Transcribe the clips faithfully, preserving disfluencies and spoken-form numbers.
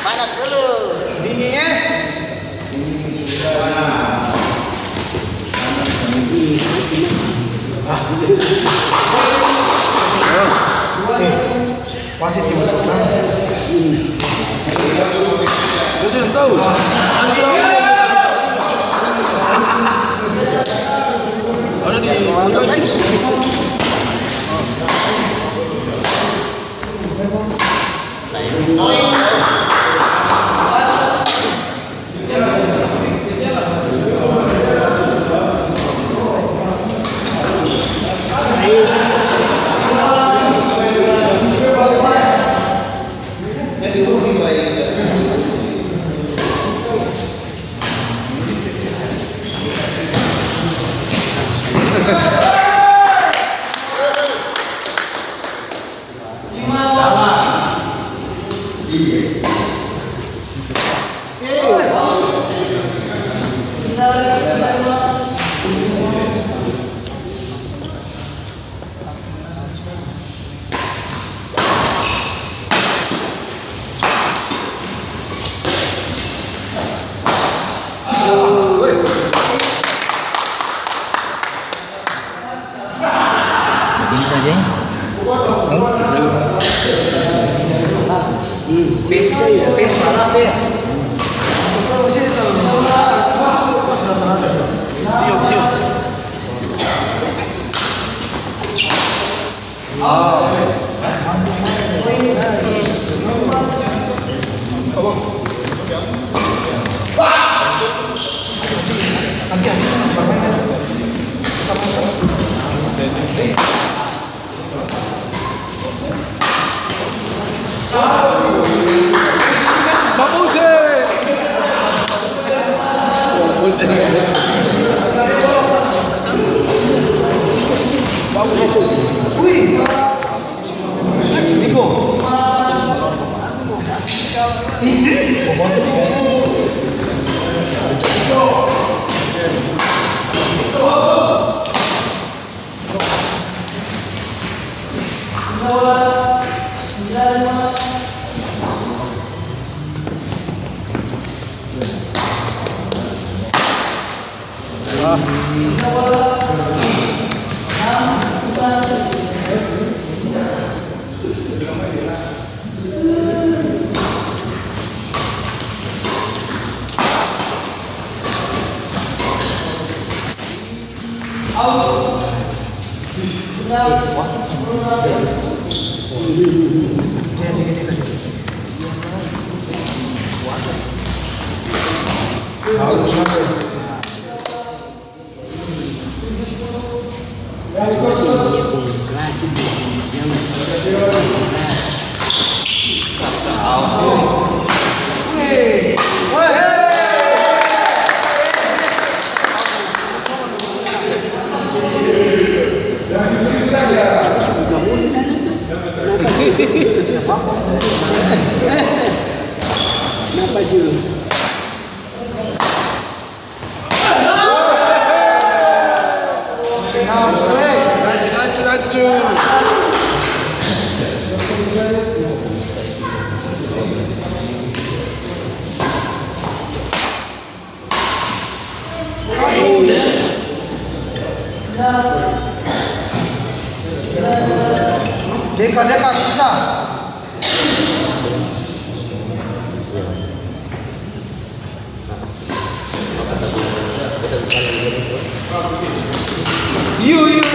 Panas dulu. Dingin, eh? Wasit sih, wasit. Dia sudah tahu. Ada di Begini saja. Pes, pes, mana pes? Tiup, tiup. Deka, deka, sisa. Iyo, iyo.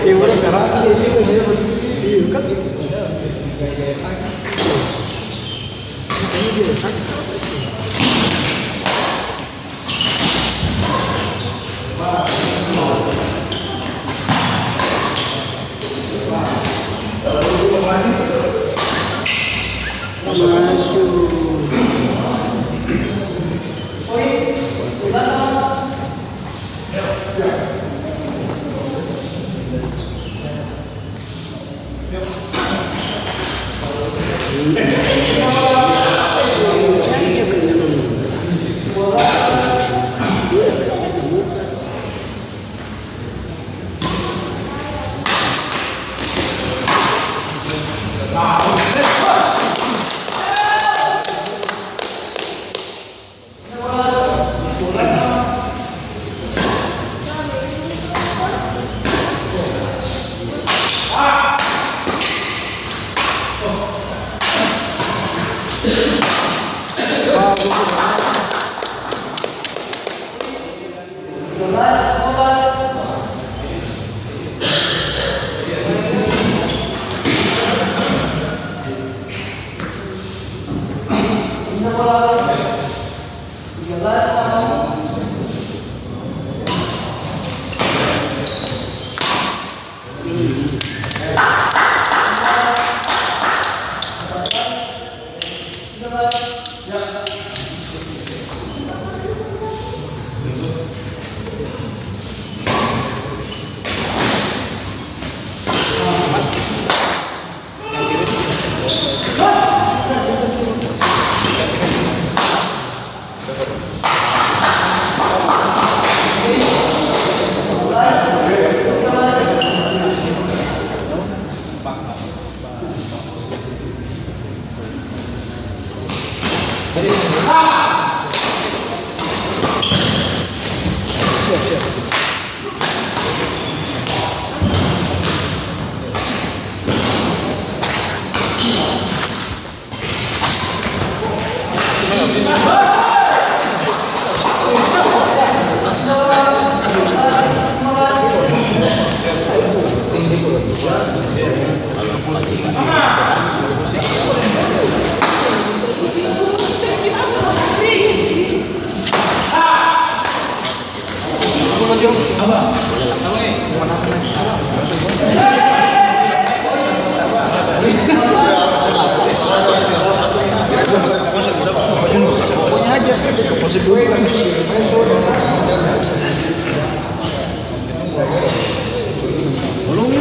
Eh, orang karate di situ, dia. Iyo, kan? Makanya dia sakit.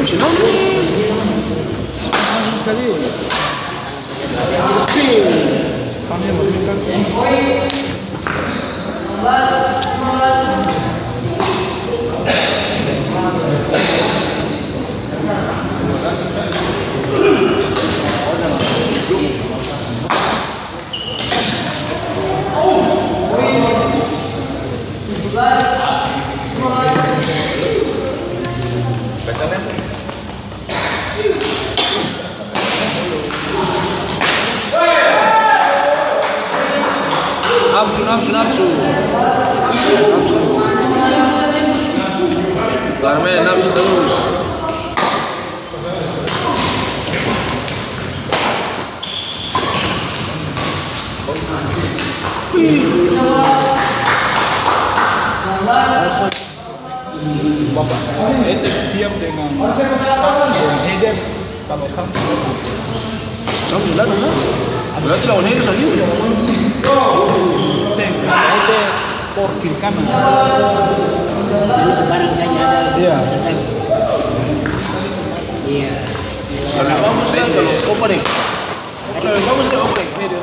Langsung skali. Spanyol, Amerika. Nafsu, nafsu, nafsu. Nafsu. Barmain nafsu terus. Bapak, ente siap dengan Sam, dengan Eder, kalau Sam? Sam sudah, sudah. Berarti lawan Eder sandiri. Seng, ente por kiri kanan. Jadi sembarang saja ada. Iya. Iya. Lebih bagus kan kalau opening. Kalau bagus kan opening. Ini dia.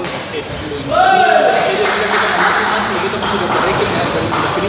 Ini dia, kita kan mati, mati, kita pasti udah breaking ya, dari sini.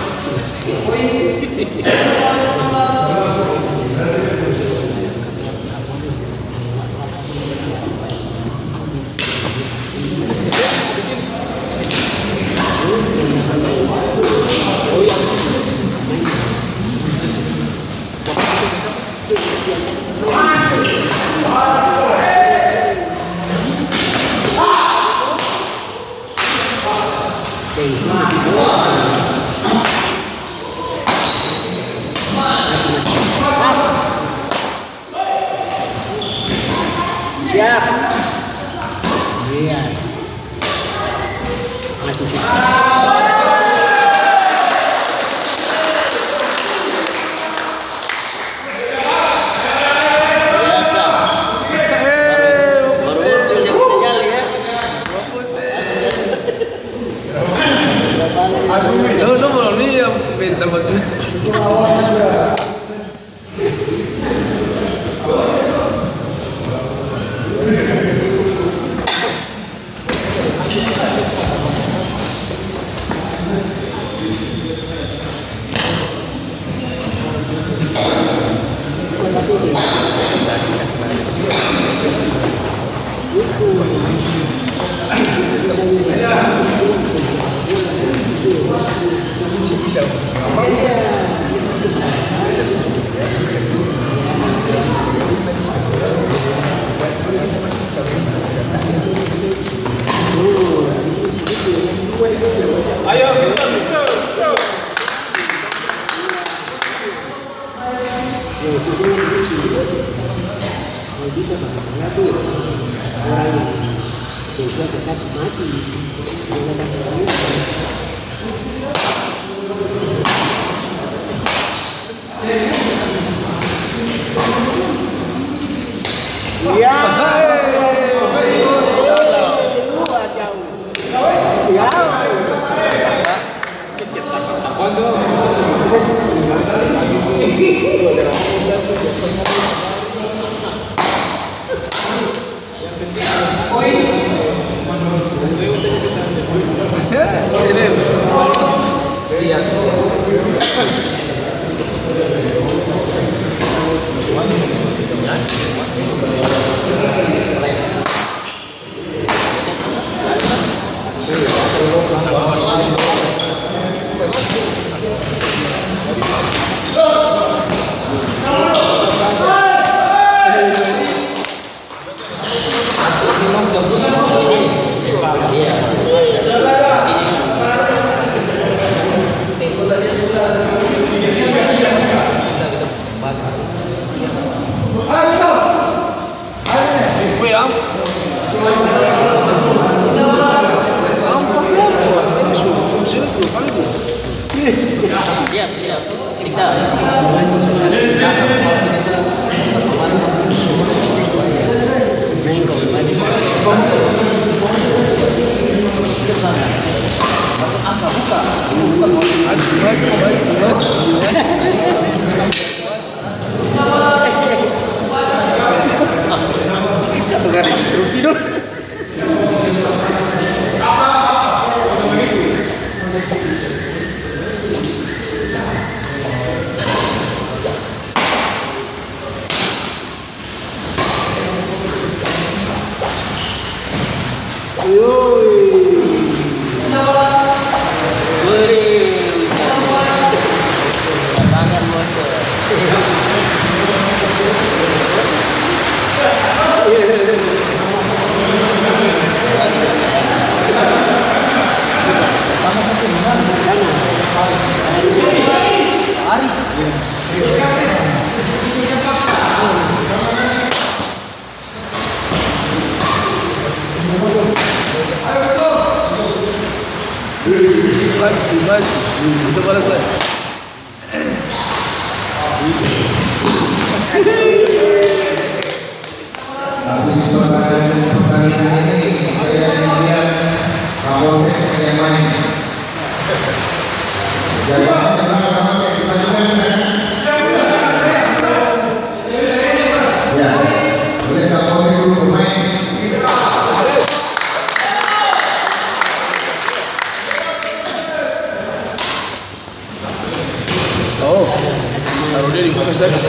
Siap. Iya. Mati. Biasa. Baru, baru muncul nyali-nyali ya. Lu, lu belum lihat mental batu. Itu balas lah. Habis pertandingan, pertandingan ini, saya ingin lihat Kapolsek yang main. Jadwalnya, jadwal Kapolsek dimajukan ke sana. Ya, boleh Kapolsek dulu bermain. Oh, taruh dia di kulkas aja.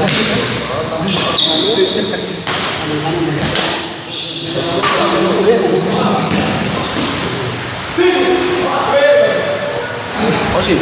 Oh, sih.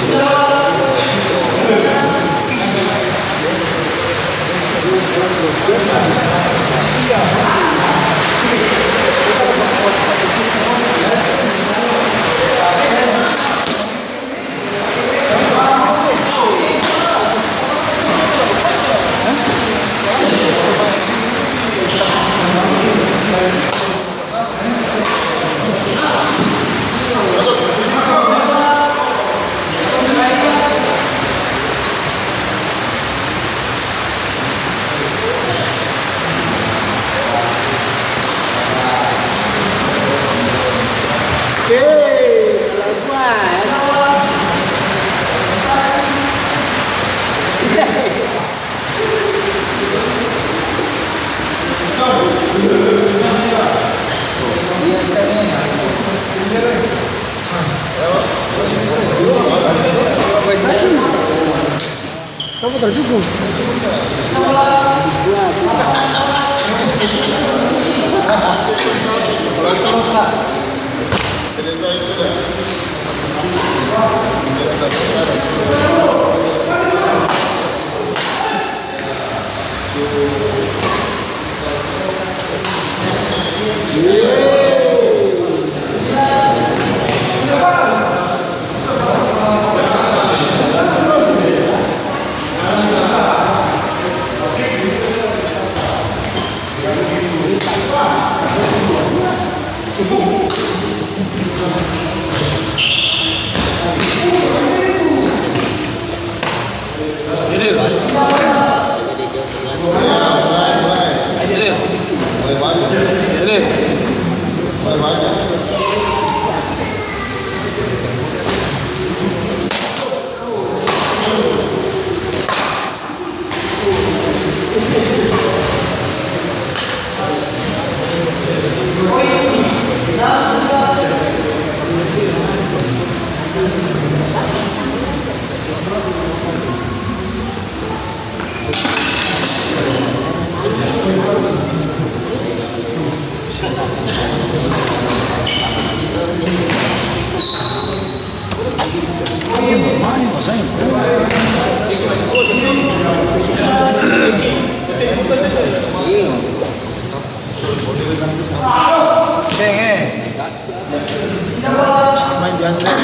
Main biasa saja.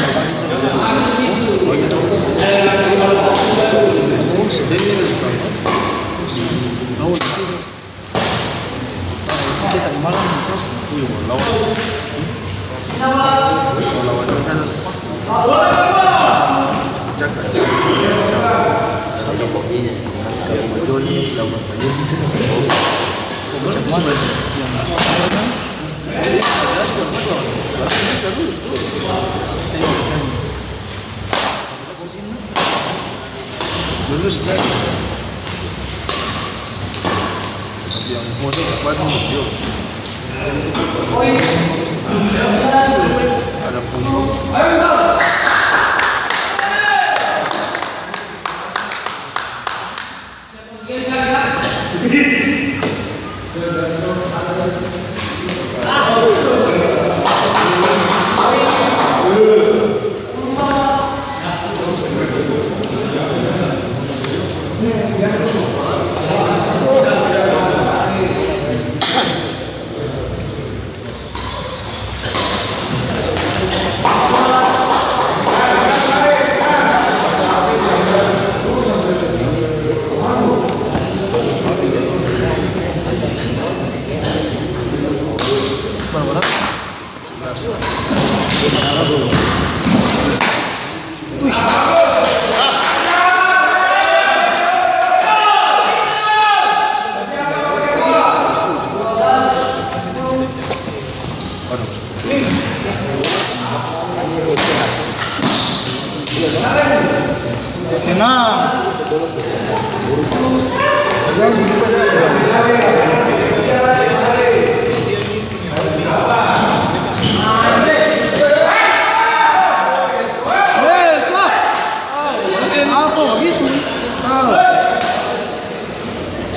Kita di malam pas, wih, mau lawan. Mau lawan Iran. Jaga. Sama Bobby-nya. Sama Joni, lawan Bobby. Yang sekarang. Lulus kan? Tapi yang mau saya kuat nih, yuk. Ada pun.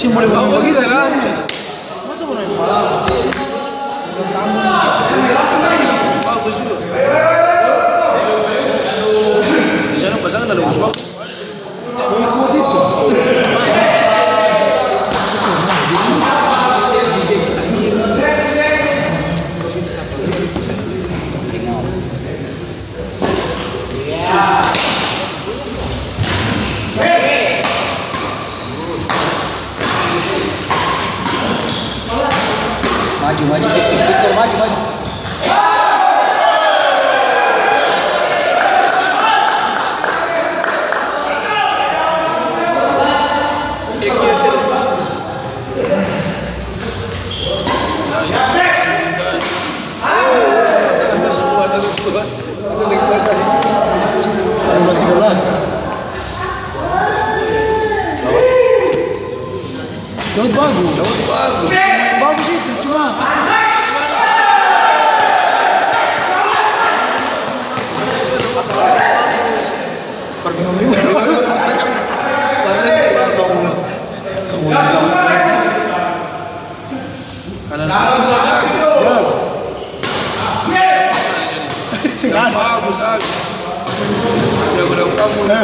Boleh bawa bagitu, kan? Masa boleh bawa? Bagus juga. Di sana pasang ada bagus, bagus. Mau ikut itu. Maju, maju, Victor, Victor, maju, maju. Lima belas tiga belas. Daud bagus. Daud bagus. Bagus itu, cuma perbingung-bingung. Kanan. Sing ada. Bagus, bagus. Dia udah kamu. Eh,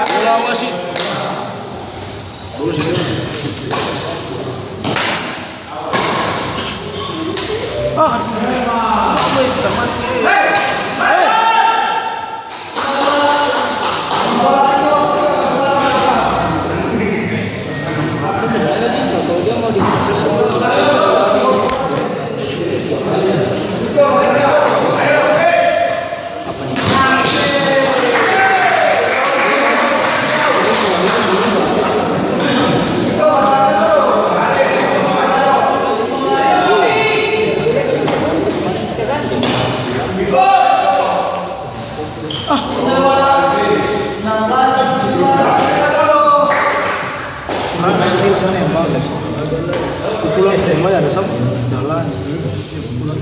Bola wasit. Ah, aduh. Orang bisa di sana yang bagus. Pukulan yang banyak ada sama. Jalan. Pukulan.